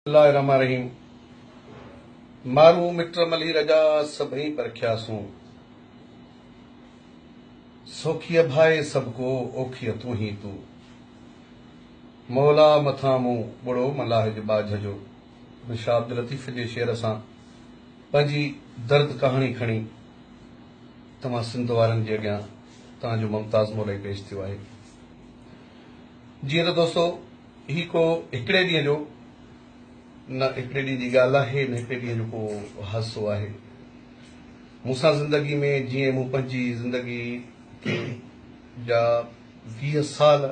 الله الرحمٰن الرحيم مارون مٽ ملهي رجا سڀئي پرکياسون سوکيء ڀائي سڀڪو اوکيء تون هين تون مولا مٿان مون ٻڙو م لاهج ٻاجهه جو هن شاهه عبداللطيف جي شعر سان پنهنجي درد ڪهاڻي کڻي توهان سنڌ وارن جي اڳيان توهان جو ممتاز مولائي پيش ٿيو آهي جيئن ته دوستو هي ڪو هڪڙي ڏينهن جو نه هڪڙي ڏينهن جي ڳالهه آهي نه هڪڙي ڏينهن جو ڪو حادثو آهي. مون سان زندگي ۾ جيئن مون پنهنجي زندگي کي جا 20 سال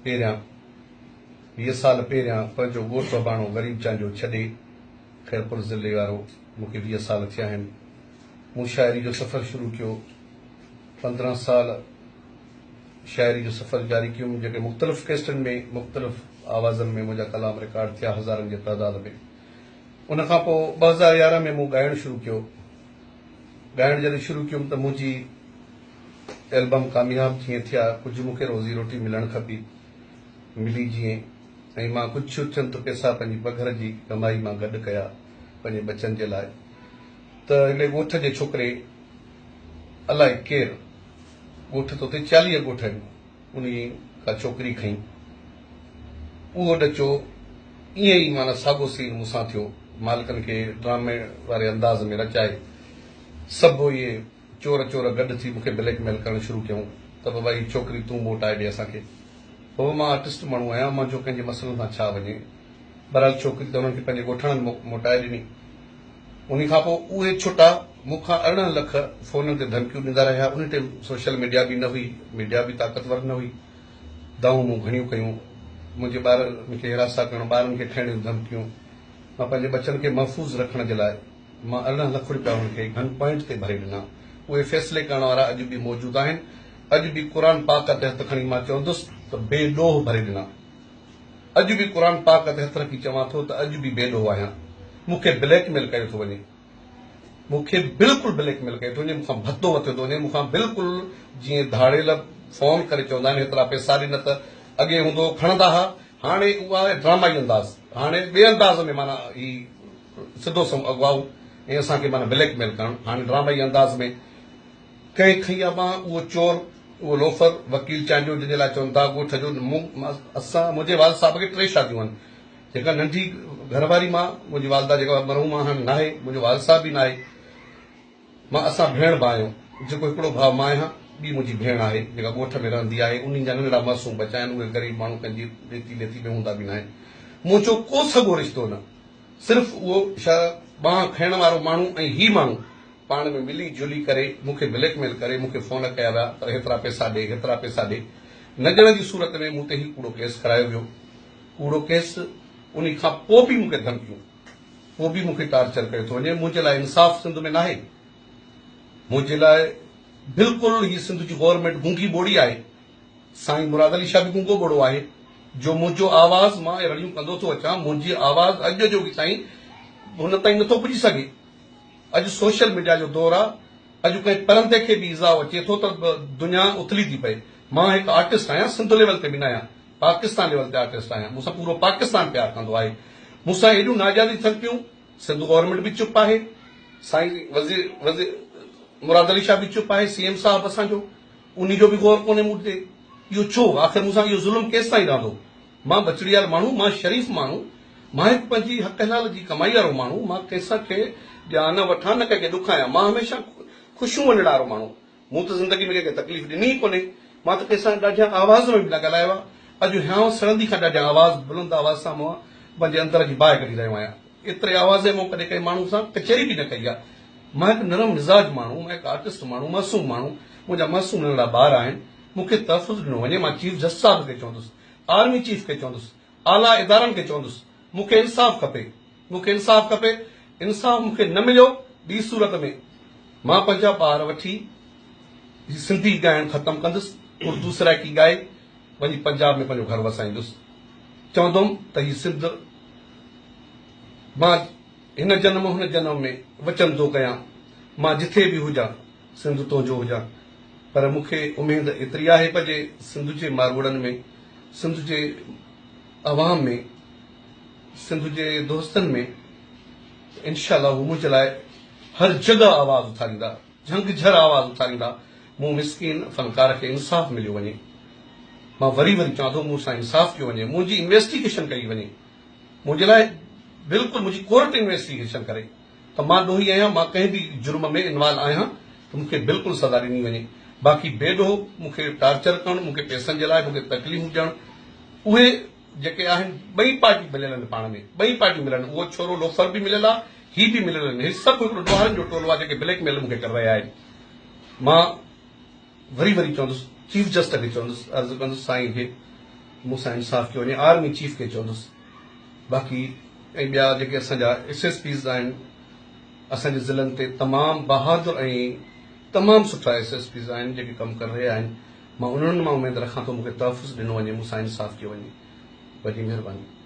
پهريان 20 سال پهريان پنهنجو ڳوٺ اباڻو غريب چانڊيو ڇڏي خيرپور ضلعي وارو مون کي 20 سال ٿيا آهن. مون شاعري جو سفر شروع ڪيو 15 سال شاعري جو سفر جاري ڪيم جيڪي مختلف ڪيسٽن ۾ مختلف آوازن ۾ منهنجا ڪلام رڪارڊ ٿيا هزارن جي تعداد ۾ ان کان پوء 2011 ۾ مون ڳائڻ شروع ڪيو ڳائڻ جڏهن شروع ڪيم ته منهنجي البم ڪامياب جيئن ٿيا ڪجهه مون کي روزي روٽي ملڻ کپي ملي جيئن ۽ مان ڪجهه چند پئسا پنهنجي پگهر جي ڪمائي مان گڏ ڪيا پنهنجي ٻچن جي لاء ته هڪڙي ڳوٺ جي ڇوڪري الائي ڪير ڳوٺ ته اتي 40 ڳوٺ آهن، انهي ڪا ڇوڪري کنئي. اهو ڏچو ائين ئي معنيٰ ساڳو سين مون سان ٿيو. مالڪن کي ڊرامي واري انداز ۾ رچائي سڀ اهي چور چور گڏ ٿي مون کي بليڪ ميل ڪرڻ شروع ڪيائون ته بابا هي ڇوڪري تون موٽائي ڏي اسان کي. بابا مان آرٽسٽ ماڻهو آهيان، منهنجو ڪنهن جي مسئلن سان ڇا وڃي. بهرحال ڇوڪري ته انهن کي پنهنجي ڳوٺاڻن موٽائي ڏني. انهي کان پوء اهي ڇٽا مون کان 18 لک فونن تي ڌمڪيون ڏيندا رهيا. انهي ٽيم سوشل ميڊيا به نه هئي، ميڊيا به طاقتور نه هئي. دانهون مون گهڻيون ڪيون. منهنجي ٻارن کي هراسان ڪرڻ، ٻارن کي کڻڻ جون ڌمڪيون. مان پنهنجي ٻچن کي محفوظ رکڻ جي لاء مان 18 لک روپيا انهن کي گن پوائنٽ تي ڀري ڏنا. اهي فيصلي ڪرڻ وارا اڄ به موجود آهن. اڄ به قرآن پاڪ تي هٿ کڻي مان چوندس ته بي ڏوهه ڀري ڏنا. اڄ به قرآن پاڪ تي هٿ رکي چوان ٿو ته اڄ به بي ڏوهه آهيان. مون کي بليڪ ميل ڪيو ٿو وڃي. مون کي بلڪل بليڪ ميل ڪيو ٿو وڃي. مون کان ڀتو ورتو ٿو وڃي. مون کان بلڪل جيئن ڌاڙيل فون ڪري چوندا آهن هيترا پئسا ڏي نه ته اڳي هوندو هو کڻندا ها. هاڻي اهو آهي ڊرامائي انداز. هاڻي ٻئي انداز ۾ معنيٰ هي سڌو سنئون اغوا ۽ اسان کي معنيٰ بليڪ ميل ڪرڻ. هاڻي ڊرامائي انداز ۾ ڪنهن کنئي آ ٻانهن اهو چور اهو لوفر وڪيل چانڊيو جنهن جي لاء چون ٿا ڳوٺ جو مون اسان منهنجي والد صاحب کي ٽي شاديون آهن جيڪا ننڍي گهر واري مان منهنجي والده جيڪا مرحومه هاڻ ناهي منهنجو والد صاحب به ناهي مان اسان ڀيڻ ڀاء آهيون جيڪو هڪڙو ڀاء مان آهيان ٻي منهنجي ڀيڻ آهي جيڪا ڳوٺ ۾ رهندي آهي انهن جا ننڍڙا معصوم ٻچا آهن اهي غريب ماڻهو ڪنهن جي ڏيتي ليتي ۾ هوندا به ناهن منهنجو ڪو سڳو رشتو نه صرف اهو ٻانهن کڻڻ وارو ماڻهو ۽ هي ماڻهو پاڻ ۾ ملي جلي ڪري مون کي بليڪ ميل ڪري مون کي فون ڪيا ويا ته هيترا پئسا ڏي هيترا پئسا ڏي نه ڏيڻ جي صورت ۾ مون تي هي ڪوڙو ڪيس ڪرايو ويو ڪوڙو ڪيس انهي کان پوء به مون کي ڌمڪيون پوء به مون کي ٽارچر ڪيو ٿو وڃي منهنجي لاء انصاف سنڌ ۾ ناهي منهنجي لاء بلڪل هي سنڌ جي گورنمينٽ گونگي ٻوڙي آهي سائين مراد علي شاهه به گونگو ٻوڙو آهي جو منهنجو آواز مان رڙيون ڪندو ٿو اچان منهنجي آواز اڄ جو تائين هن تائين نٿو پڄي سگهي. اڄ سوشل ميڊيا جو دور آ، اڄ ڪنهن پرندي کي به ايذاء اچي ٿو ته به دنيا اٿلي ٿي پئي. مان هڪ آرٽسٽ آهيان، سنڌ ليول تي به نه آهيان، پاڪستان ليول تي آرٽسٽ آهيان، مون سان پورو پاڪستان پيار ڪندو آهي. مون سان ايڏيون ناجائزيون ٿين پيون، سنڌ گورنمينٽ به چپ آهي، سائين وزير وزير مراد علي شاهه به چپ آهي، سي ايم صاحب اسان جو انهي جو به غور ڪونهي مون تي. اهو ڇو؟ آخر مون سان اهو ظلم ڪيستائين رهندو؟ مان ٻچڙيال ماڻهو، مان شريف ماڻهو، مان هڪ پنهنجي حق حلال جي ڪمائي وارو ماڻهو، مان ڪنهن سان کي ڏيان نه وٺان نه ڪنهن کي ڏکايان، مان هميشه خوشيون ونڊڻ وارو ماڻهو، مون ته زندگي ۾ ڪنهن کي تڪليف ڏني ئي ڪونهي، مان ته ڪنهن سان ڏاڍيان آواز ۾ به نه ڳالهايو آهي، اڄ هيانء سڙندي کان ڏاڍيان آواز بلند آواز سان مان پنهنجي اندر جي باهه ڪڍي رهيو آهيان، ايتري آواز ۾ مون ڪڏهن ڪنهن ماڻهو سان ڪچهري به نه ڪئي آهي، مان هڪ نرم مزاج ماڻهو، مان هڪ آرٽسٽ ماڻهو، معصوم ماڻهو، منهنجا معصوم ننڍڙا ٻار آهن، مون کي تحفظ ڏنو وڃي، مان چيف جسٽس صاحب کي چوندس، آرمي چيف کي چوندس، اعليٰ ادارن کي چوندس، مون کي انصاف کپي، مون کي انصاف کپي، انصاف مون کي نه مليو، ٻي صورت ۾ مان پنهنجا ٻار وٺي هي سنڌي ڳائڻ ختم ڪندس، اردو سرائيڪي ڳائي وڃي پنجاب ۾ پنهنجو گهر وسائيندس، چوندم ته هي سنڌ مان هن جنم هن جنم ۾ وچن ٿو ڪيان، مان جٿي به هجان سنڌ تنهنجو هجان، پر مون کي اميد ايتري آهي پنهنجي سنڌ جي ماروئڙن ۾، سنڌ جي عوام ۾ سنڌ جي دوستن ۾ ته انشاء الله هو منهنجي لاء هر جڳهه آواز اٿاريندا، جهنگ جهر آواز اٿاريندا، مون مسڪين فنڪار کي انصاف مليو وڃي. مان وري وري چوان ٿو مون سان انصاف ڪيو وڃي، منهنجي انويسٽيگيشن ڪئي وڃي، منهنجي لاء بلڪل منهنجي ڪورٽ انويسٽيگيشن ڪري ته مان ڏوهي آهيان، مان ڪنهن به جرم ۾ انوالو آهيان ته مون کي بلڪل سزا ڏني وڃي، باقي بي ڏوهه مون کي ٽارچر ڪرڻ، مون کي پئسن جي لاء مون کي تڪليفون ڏيڻ اهي جيڪي آهن ٻئي پارٽيون مليل آهن پاڻ ۾ ٻئي پارٽيون مليل آهن اهو ڇورو لوفر به مليل آهي هي به مليل آهن هي سڀ هڪڙو ڏوهارين جو ٽولو آهي جيڪي بليڪ ميل مون کي ڪري رهيا آهن مان وري وري چوندس چيف جسٽس کي چوندس عرض ڪندس سائين کي مون سان انصاف ڪيو وڃي آرمي چيف کي چوندس باقي ۽ ٻيا جيڪي اسان جا ايس ايس پيز آهن اسان جي ضلعن تي تمام بهادر ۽ تمام سٺا ايس ايس پيز آهن جيڪي ڪم ڪري رهيا آهن مان انهن مان اميد رکان ٿو مون کي تحفظ ڏنو وڃي مون سان انصاف ڪيو وڃي وڏي مهرباني.